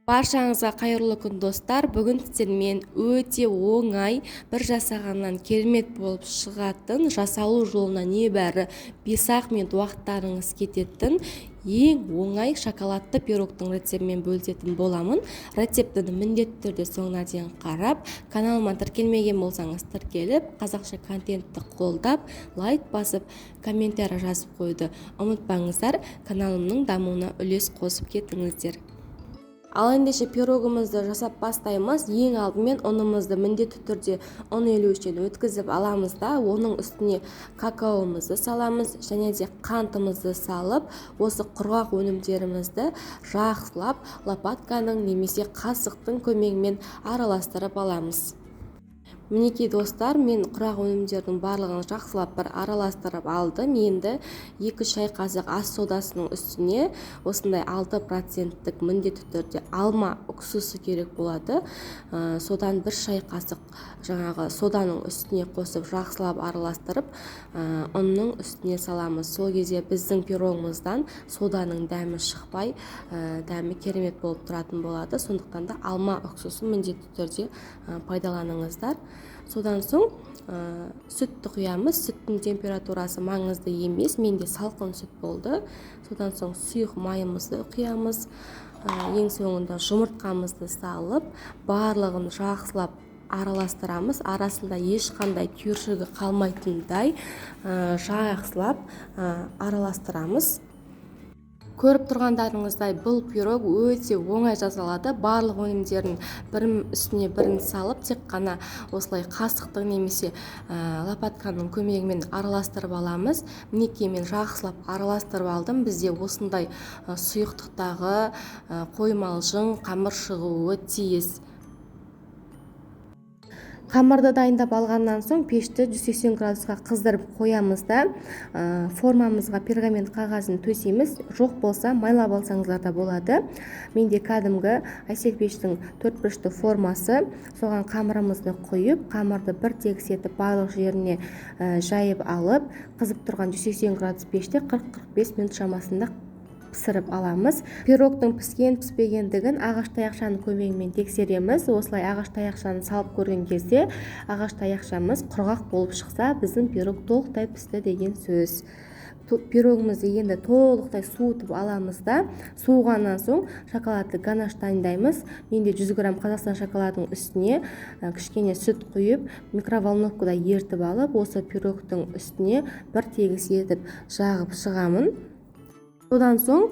Баршаңызға қайырлы күн, достар! Бүгін сіздермен өте оңай, бір жасағаннан керемет болып шығатын, жасалу жолына небәрі 5-ақ минут уақыттарыңыз кететін ең оңай шоколадты пирогтың рецептімен бөлісетін боламын. Рецептіні міндетті түрде соңына дейін қарап, каналыма тіркелмеген болсаңыз тіркеліп, қазақша контентті қолдап, лайк басып, комментарий жазып қоюды ұмытпаңыздар. Каналымның дамуына үлес қосып кетіңіздер. Ал ендеше пирогымызды жасап бастаймыз. Ең алдымен ұнымызды міндетті түрде ұн елеуіштен өткізіп аламыз да, оның үстіне какаомызды саламыз және де қантымызды салып, осы құрғақ өнімдерімізді жақсылап лопатканың немесе қасықтың көмегімен араластырып аламыз. Мінекей, достар, мен құрғақ өнімдердің барлығын жақсылап бір араластырып алдым. Енді 2 шай қасық ас содасының үстіне осындай 6%-тік міндетті түрде алма уксусы керек болады. Содан 1 шай қасық жаңағы соданың үстіне қосып, жақсылап араластырып, ұнның үстіне саламыз. Сол кезде біздің пирогымыздан соданың дәмі шықпай, дәмі керемет болып тұратын болады. Сондықтан да алма уксусын міндетті түрде пайдаланыңыздар. Содан соң сүтті құямыз. Сүттің температурасы маңызды емес, менде салқын сүт болды. Содан соң сұйық майымызды құямыз. Ең соңында жұмыртқамызды салып, барлығын жақсылап араластырамыз. Арасында ешқандай түйіршігі қалмайтындай жақсылап араластырамыз. Көріп тұрғандарыңыздай, бұл пирог өте оңай жасалады. Барлық өнімдерін бірін үстіне бірін салып, тек қана осылай қасықтың немесе лопатканың көмегімен араластырып аламыз. Мінекей, мен жақсылап араластырып алдым. Бізде осындай сұйықтықтағы қоймалжың қамыр шығуы тиіс. Қамырды дайындап алғаннан соң пешті 180 градусқа қыздырып қоямыз да, формамызға пергамент қағазын төсейміз. Жоқ болса, майлап алсаңыздар да болады. Менде кәдімгі әсел пештің төрт бұрышты формасы. Соған қамырымызды құйып, қамырды бір тегіс етіп барлық жеріне жайып алып, қызып тұрған 180 градус пеште 40-45 минут шамасында пісіріп аламыз. Пирогтың піскен піспегендігін ағаш таяқшаның көмегімен тексереміз. Осылай ағаш таяқшаны салып көрген кезде ағаш таяқшамыз құрғақ болып шықса, біздің пирог толықтай пісті деген сөз. Пирогымызды енді толықтай суытып аламыз да, суығаннан соң шоколадты ганаш дайындаймыз. Менде 100 грамм Қазақстан шоколадының үстіне кішкене сүт құйып, микроволновкада ертіп алып, осы пирогтың үстіне бір тегіс етіп жағып шығамын. Содан соң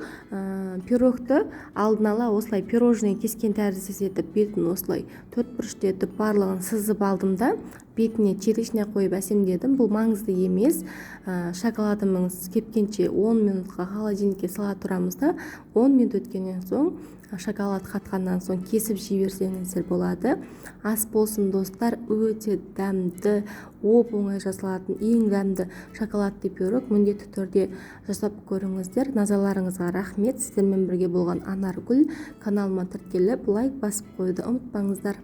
пирогты алдын ала осылай пирожный кескен тәрізді етіп, бетін осылай төрт бұрышты етіп барлығын сызып алдым да, бетіне черешня қойып әсемдедім. Бұл маңызды емес. Шоколадымыз кепкенше 10 минутқа холодильникке сала тұрамыз да, 10 минут өткеннен соң, шоколад қатқаннан соң кесіп жей берсеңіздер болады. Ас болсын, достар! Өте дәмді, оп-оңай жасалатын ең дәмді шоколадты пирог, міндетті түрде жасап көріңіздер. Назарларыңызға рахмет. Сіздермен бірге болған Анаргүл. Каналыма тіркеліп, лайк басып қоюды ұмытпаңыздар.